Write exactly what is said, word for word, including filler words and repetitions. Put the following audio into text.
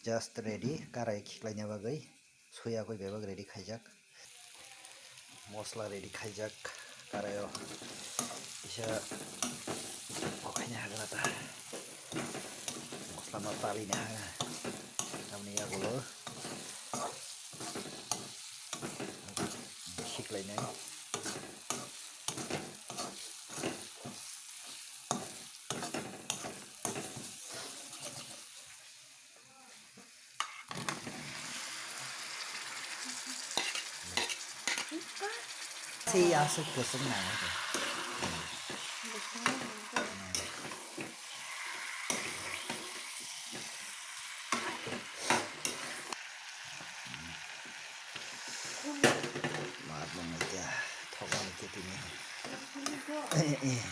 Just ready, karai khiklaina bagwi, soya koi bebak ready khaijak. Mosla ready khaijak, karai o kisa kokhaina hagra ta. Mosla no tali na hagra. Tamni yagulo khiklainai. Sei aswk kwchwng nang khe. Mat nang khe thok nang khe tini. Eh, eh.